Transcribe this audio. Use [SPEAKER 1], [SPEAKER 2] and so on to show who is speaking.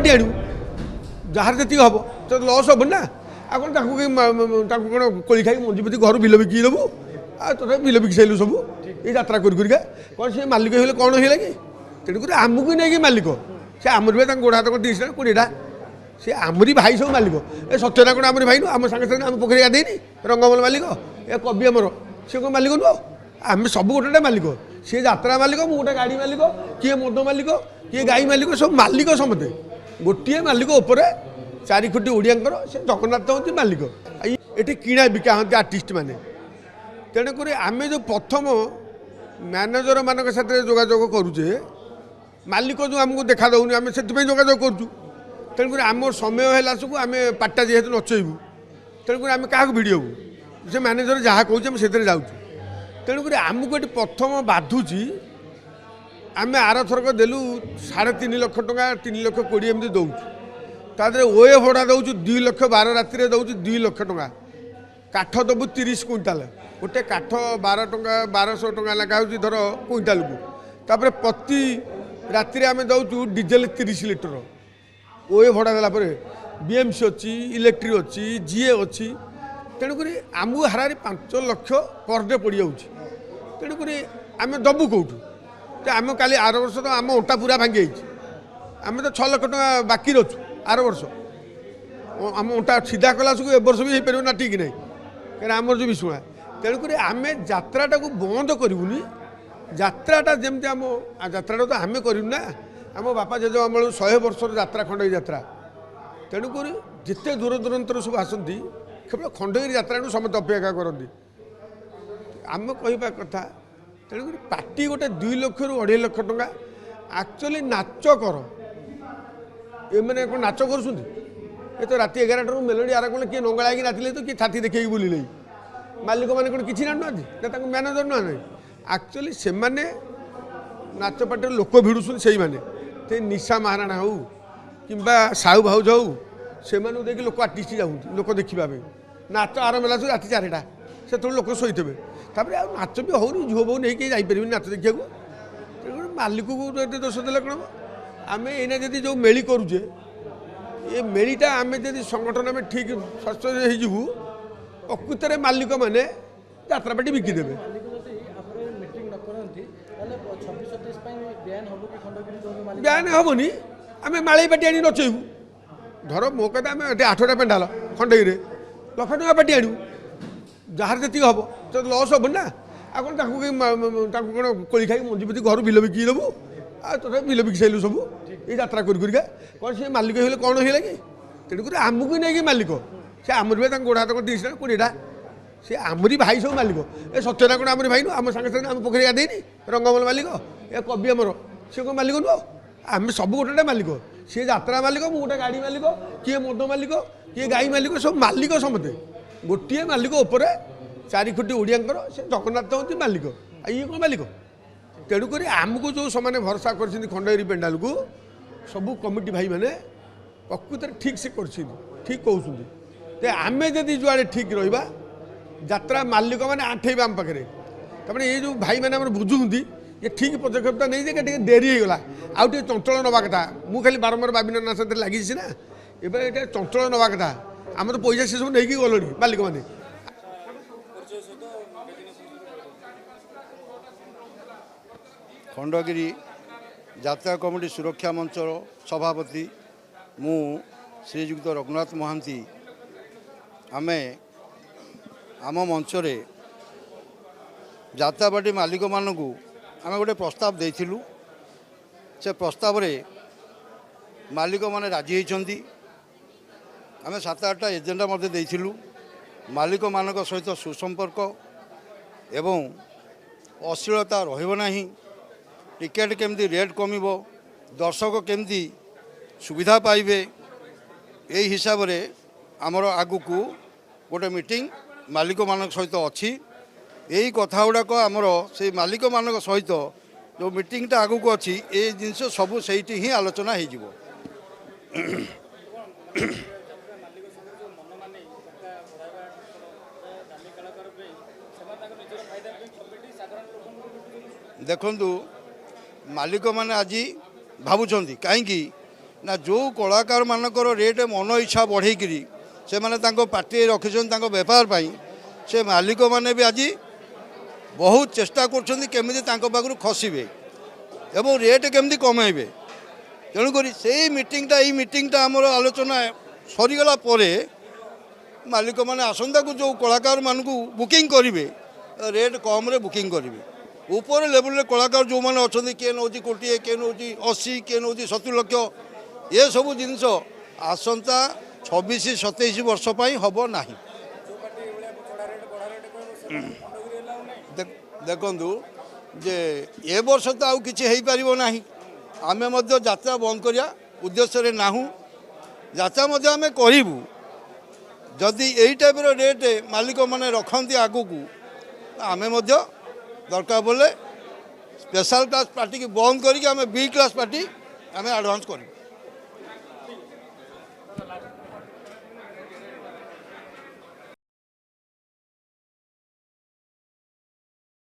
[SPEAKER 1] ପାଟି ଆଣିବୁ, ଯାହାର ଯେତିକି ହେବ ତ ଲସ୍ ହେବନି ନା। ଆଉ କ'ଣ ତାଙ୍କୁ ତାଙ୍କୁ କ'ଣ କୋଳି ଖାଇକି ମଞ୍ଜି ପୋତି ଘରୁ ବିଲ ବିକି ଦେବୁ? ଆଉ ତଥାପି ବିଲ ବିକି ସାରିଲୁ ସବୁ ଏଇ ଯାତ୍ରା କରି କରିକା। କ'ଣ ସେ ମାଲିକ ହେଇଗଲେ କ'ଣ ହେଇଗଲା କି? ତେଣୁକରି ଆମକୁ ନେଇକି ମାଲିକ, ସେ ଆମର ବି ତାଙ୍କ ଗୋଡ଼ ହାତ କ'ଣ 30ଟା 20ଟା, ସେ ଆମରି ଭାଇ ସବୁ ମାଲିକ। ଏ ସତ୍ୟନା କ'ଣ ଆମରି ଭାଇ ନୁହଁ? ଆମ ସାଙ୍ଗେ ସାଙ୍ଗେ ଆମ ପୋଖରୀ ଗାଧେଇନି ରଙ୍ଗମହଲ ମାଲିକ, ଏ କବି ଆମର, ସେ କ'ଣ ମାଲିକ ନୁହଁ? ଆମେ ସବୁ ଗୋଟେ ଗୋଟେ ମାଲିକ। ସିଏ ଯାତ୍ରା ମାଲିକ, ମୁଁ ଗୋଟେ ଗାଡ଼ି ମାଲିକ, କିଏ ମଦ ମାଲିକ, କିଏ ଗାଈ ମାଲିକ, ସବୁ ମାଲିକ ସମସ୍ତେ। ଗୋଟିଏ ମାଲିକ ଉପରେ 4 କୋଟି ଓଡ଼ିଆଙ୍କର ସେ ଜଗନ୍ନାଥ ହୁଅନ୍ତି ମାଲିକ। ଏଠି କିଣା ବିକା ହୁଅନ୍ତି ଆର୍ଟିଷ୍ଟ ମାନେ। ତେଣୁକରି ଆମେ ଯେଉଁ ପ୍ରଥମ ମ୍ୟାନେଜରମାନଙ୍କ ସାଥିରେ ଯୋଗାଯୋଗ କରୁଛେ, ମାଲିକ ଯେଉଁ ଆମକୁ ଦେଖା ଦେଉନି, ଆମେ ସେଥିପାଇଁ ଯୋଗାଯୋଗ କରୁଛୁ। ତେଣୁକରି ଆମ ସମୟ ହେଲା ସବୁ ଆମେ ପାଟା ଯେହେତୁ ନଚେଇବୁ, ତେଣୁକରି ଆମେ କାହାକୁ ଭିଡ଼ି ହେବୁ? ସେ ମ୍ୟାନେଜର ଯାହା କହୁଛି ଆମେ ସେଥିରେ ଯାଉଛୁ। ତେଣୁକରି ଆମକୁ ଏଠି ପ୍ରଥମ ବାଧୁଛି। ଆମେ ଆରଥରକ ଦେଲୁ 3.5 ଲକ୍ଷ ଟଙ୍କା, 3 ଲକ୍ଷ 20 ଏମିତି ଦେଉଛୁ। ତା ଦେହରେ ଓଏ ଭଡ଼ା ଦେଉଛୁ 2 ଲକ୍ଷ, 12 ରାତିରେ ଦେଉଛୁ 2 ଲକ୍ଷ ଟଙ୍କା। କାଠ ଦେବୁ 30 କୁଇଣ୍ଟାଲ, ଗୋଟେ କାଠ 12 ଟଙ୍କା 1200 ଟଙ୍କା ଲେଖା ହେଉଛି ଧର କୁଇଣ୍ଟାଲକୁ। ତାପରେ ପ୍ରତି ରାତିରେ ଆମେ ଦେଉଛୁ ଡିଜେଲ 30 ଲିଟର। ଓଏ ଭଡ଼ା ଦେଲା ପରେ ବିଏମ୍ସି ଅଛି, ଇଲେକ୍ଟ୍ରିକ୍ ଅଛି, ଜିଏ ଅଛି। ତେଣୁକରି ଆମକୁ ହାରାହାରି 5 ଲକ୍ଷ ପର ଡେ ପଡ଼ିଯାଉଛି। ତେଣୁକରି ଆମେ ଦେବୁ କେଉଁଠୁ? ତ ଆମେ କାଲି ଆର ବର୍ଷ ତ ଆମ ଅଣ୍ଟା ପୁରା ଭାଙ୍ଗି ଯାଇଛି। ଆମେ ତ 6 ଲକ୍ଷ ଟଙ୍କା ବାକି ଅଛୁ ଆର ବର୍ଷ। ଆମ ଅଣ୍ଟା ସିଧା କଲା ସବୁ ଏ ବର୍ଷ ବି ହେଇପାରିବ ନା ଠିକ୍ ନାହିଁ, କାହିଁକିନା ଆମର ଯେଉଁ ବିଶୁଣା। ତେଣୁକରି ଆମେ ଯାତ୍ରାଟାକୁ ବନ୍ଦ କରିବୁନି। ଯାତ୍ରାଟା ଯେମିତି ଆମ ଯାତ୍ରାଟା ତ ଆମେ କରିବୁ ନା, ଆମ ବାପା ଜେଜେ ଅମଳ 100 ବର୍ଷର ଯାତ୍ରା ଖଣ୍ଡଗିରି ଯାତ୍ରା। ତେଣୁକରି ଯେତେ ଦୂର ଦୂରାନ୍ତରୁ ସବୁ ଆସନ୍ତି, କେବଳ ଖଣ୍ଡଗିରି ଯାତ୍ରାକୁ ସମସ୍ତେ ଅପେକ୍ଷା କରନ୍ତି। ଆମେ କହିବା କଥା, ତେଣୁକରି ପାର୍ଟି ଗୋଟେ 2 ଲକ୍ଷରୁ 2.5 ଲକ୍ଷ ଟଙ୍କା ଆକ୍ଚୁଆଲି ନାଚ କର। ଏମାନେ କ'ଣ ନାଚ କରୁଛନ୍ତି? ଏ ତ ରାତି 11ଟାରୁ ମେଲୋଡ଼ି ଆର କ'ଣ କିଏ ନଙ୍ଗଳା ହେଇକି ନାଚିଲେ ତ କିଏ ଛାତି ଦେଖେଇକି ବୁଲିଲେ। ମାଲିକମାନେ କ'ଣ କିଛି ଜାଣୁନାହାନ୍ତି ନା ତାଙ୍କୁ ମ୍ୟାନେଜର ନୁହଁ? ଆକ୍ଚୁଆଲି ସେମାନେ ନାଚ ପାର୍ଟିର ଲୋକ ଭିଡ଼ୁଛନ୍ତି। ସେଇମାନେ ସେ ନିଶା ମହାରାଣା ହଉ କିମ୍ବା ସାହୁ ଭାଉଜ ହଉ, ସେମାନଙ୍କୁ ଦେଇକି ଲୋକ ଆର୍ଟିଷ୍ଟ ଯାଉଛନ୍ତି ଲୋକ ଦେଖିବା ପାଇଁ। ନାଚ ଆରମ୍ଭ ହେଲା ସବୁ ରାତି 4ଟା, ସେତେବେଳେ ଲୋକ ଶୋଇଥିବେ। ତାପରେ ଆଉ ନାଚ ବି ହେଉନି, ଝିଅ ବୋହୂ ନେଇକି ଯାଇପାରିବେନି ନାଚ ଦେଖିବାକୁ। ତେଣୁକରି ମାଲିକକୁ ଏତେ ଦୋଷ ଦେଲେ କ'ଣ ହେବ? ଆମେ ଏଇନା ଯଦି ଯେଉଁ ମେଳି କରୁଛେ, ଏ ମେଳିଟା ଆମେ ଯଦି ସଂଗଠନ ଆମେ ଠିକ୍ ସ୍ୱାସ୍ଥ୍ୟ ହେଇଯିବୁ, ପ୍ରକୃତରେ ମାଲିକମାନେ ଯାତ୍ରା ପାର୍ଟି ବିକିଦେବେ। ବ୍ୟାନ୍ ହେବନି, ଆମେ ମାଳେଇ ପାର୍ଟି ଆଣି ନଚେଇବୁ। ଧର ମୋ କଥା, ଆମେ ଏଠି 8ଟା ପେଣ୍ଡାଲ ଖଣ୍ଡଗିରିରେ, ଲକ୍ଷ ଟଙ୍କା ପାର୍ଟି ଆଣିବୁ, ଯାହାର ଯେତିକି ହେବ ତ ଲସ୍ ହେବନି ନା। ଆଉ କ'ଣ ତାଙ୍କୁ ତାଙ୍କୁ କ'ଣ କୋଳି ଖାଇକି ମଞ୍ଜି ପୋତି ଘରୁ ବିଲ ବିକି ଦେବୁ? ଆଉ ତଥାପି ବିଲ ବିକି ସାରିଲୁ ସବୁ ଏଇ ଯାତ୍ରା କରି କରିକା। କ'ଣ ସେ ମାଲିକ ହେଇଗଲେ କ'ଣ ହେଇଗଲା କି? ତେଣୁକରି ଆମକୁ ନେଇକି ମାଲିକ, ସେ ଆମର ବି ତାଙ୍କ ଗୋଡ଼ ହାତ କ'ଣ 30ଟା 20ଟା, ସେ ଆମରି ଭାଇ ସବୁ ମାଲିକ। ଏ ସତ୍ୟନା କ'ଣ ଆମରି ଭାଇ ନୁହଁ? ଆମ ସାଙ୍ଗେ ସାଙ୍ଗେ ଆମ ପୋଖରୀ ଗାଧେଇନି ରଙ୍ଗମହଲ ମାଲିକ, ଏ କବି ଆମର, ସେ କ'ଣ ମାଲିକ ନୁହଁ? ଆମେ ସବୁ ଗୋଟେ ଗୋଟେ ମାଲିକ। ସିଏ ଯାତ୍ରା ମାଲିକ, ମୁଁ ଗୋଟେ ଗାଡ଼ି ମାଲିକ, କିଏ ମଦ ମାଲିକ, କିଏ ଗାଈ ମାଲିକ, ସବୁ ମାଲିକ ସମସ୍ତେ। ଗୋଟିଏ ମାଲିକ ଉପରେ 4 କୋଟି ଓଡ଼ିଆଙ୍କର ସେ ଜଗନ୍ନାଥ ହୁଅନ୍ତି ମାଲିକ। ଆଉ ଇଏ କ'ଣ ମାଲିକ? ତେଣୁକରି ଆମକୁ ଯେଉଁ ସେମାନେ ଭରସା କରିଛନ୍ତି ଖଣ୍ଡଗିରି ପେଣ୍ଡାଲକୁ, ସବୁ କମିଟି ଭାଇମାନେ ପ୍ରକୃତରେ ଠିକ୍ ସେ କରିଛନ୍ତି, ଠିକ୍ କହୁଛନ୍ତି। ତ ଆମେ ଯଦି ଯୁଆଡ଼େ ଠିକ୍ ରହିବା, ଯାତ୍ରା ମାଲିକମାନେ ଆଣ୍ଠେଇବେ ଆମ ପାଖରେ। ତାପରେ ଏଇ ଯେଉଁ ଭାଇମାନେ ଆମର ବୁଝୁଛନ୍ତି, ଏ ଠିକ୍ ପଦକ୍ଷେପଟା ନେଇଛି, ଟିକେ ଡେରି ହେଇଗଲା, ଆଉ ଟିକେ ଚଞ୍ଚଳ ନେବା କଥା। ମୁଁ ଖାଲି ବାରମ୍ବାର ବାବିନା ସାଥିରେ ଲାଗିଛି ନା, ଏବେ ଏଇଟା ଚଞ୍ଚଳ ନେବା କଥା। ଆମର ତ ପଇସା ସେସବୁ ନେଇକି ଗଲେଣି ମାଲିକମାନେ।
[SPEAKER 2] ଖଣ୍ଡଗିରି ଯାତ୍ରା କମିଟି ସୁରକ୍ଷା ମଞ୍ଚର ସଭାପତି ମୁଁ ଶ୍ରୀଯୁକ୍ତ ରଘୁନାଥ ମହାନ୍ତି। ଆମେ ଆମ ମଞ୍ଚରେ ଯାତ୍ରା ପାର୍ଟି ମାଲିକମାନଙ୍କୁ ଆମେ ଗୋଟେ ପ୍ରସ୍ତାବ ଦେଇଥିଲୁ। ସେ ପ୍ରସ୍ତାବରେ ମାଲିକମାନେ ରାଜି ହୋଇଛନ୍ତି। ଆମେ 7-8ଟା ଏଜେଣ୍ଡା ମଧ୍ୟ ଦେଇଥିଲୁ। ମାଲିକମାନଙ୍କ ସହିତ ସୁସମ୍ପର୍କ ଏବଂ ଅଶ୍ଳୀଳତା ରହିବ ନାହିଁ, ଟିକେଟ୍ କେମିତି ରେଟ୍ କମିବ, ଦର୍ଶକ କେମିତି ସୁବିଧା ପାଇବେ, ଏଇ ହିସାବରେ ଆମର ଆଗକୁ ଗୋଟେ ମିଟିଂ ମାଲିକମାନଙ୍କ ସହିତ ଅଛି। ଏଇ କଥା ଗୁଡ଼ାକ ଆମର ସେଇ ମାଲିକମାନଙ୍କ ସହିତ ଯେଉଁ ମିଟିଂଟା ଆଗକୁ ଅଛି, ଏ ଜିନିଷ ସବୁ ସେଇଠି ହିଁ ଆଲୋଚନା ହେଇଯିବ। ଦେଖନ୍ତୁ, ମାଲିକମାନେ ଆଜି ଭାବୁଛନ୍ତି କାହିଁକି ନା, ଯେଉଁ କଳାକାରମାନଙ୍କର ରେଟ୍ ମନ ଇଚ୍ଛା ବଢ଼େଇକିରି ସେମାନେ ତାଙ୍କ ପାର୍ଟିରେ ରଖିଛନ୍ତି ତାଙ୍କ ବେପାର ପାଇଁ, ସେ ମାଲିକମାନେ ବି ଆଜି ବହୁତ ଚେଷ୍ଟା କରୁଛନ୍ତି କେମିତି ତାଙ୍କ ପାଖରୁ ଖସିବେ ଏବଂ ରେଟ୍ କେମିତି କମାଇବେ। ତେଣୁକରି ସେଇ ମିଟିଂଟା, ଏଇ ମିଟିଂଟା ଆମର ଆଲୋଚନା ସରିଗଲା ପରେ ମାଲିକମାନେ ଆସନ୍ତାକୁ ଯେଉଁ କଳାକାରମାନଙ୍କୁ ବୁକିଂ କରିବେ, ରେଟ୍ କମ୍ରେ ବୁକିଂ କରିବେ। ଉପର ଲେବୁଲରେ କଳାକାର ଯେଉଁମାନେ ଅଛନ୍ତି, କିଏ ନେଉଛି କୋଟିଏ, କିଏ ନେଉଛି 80, କିଏ ନେଉଛି 70 ଲକ୍ଷ, ଏସବୁ ଜିନିଷ ଆସନ୍ତା 26 27 ବର୍ଷ ପାଇଁ ହେବ ନାହିଁ। ଦେଖନ୍ତୁ ଯେ ଏ ବର୍ଷ ତ ଆଉ କିଛି ହେଇପାରିବ ନାହିଁ। ଆମେ ମଧ୍ୟ ଯାତ୍ରା ବନ୍ଦ କରିବା ଉଦ୍ଦେଶ୍ୟରେ ନାହୁଁ। ଯାତ୍ରା ମଧ୍ୟ ଆମେ କରିବୁ। ଯଦି ଏଇ ଟାଇପ୍ର ରେଟ୍ ମାଲିକମାନେ ରଖନ୍ତି ଆଗକୁ, ଆମେ ମଧ୍ୟ ଦରକାର ପଡ଼ିଲେ ସ୍ପେଶାଲ କ୍ଲାସ୍ ପାର୍ଟିକି ବନ୍ଦ କରିକି ଆମେ ବି କ୍ଲାସ୍ ପାର୍ଟି ଆମେ ଆଡ଼ଭାନ୍ସ କରିବୁ।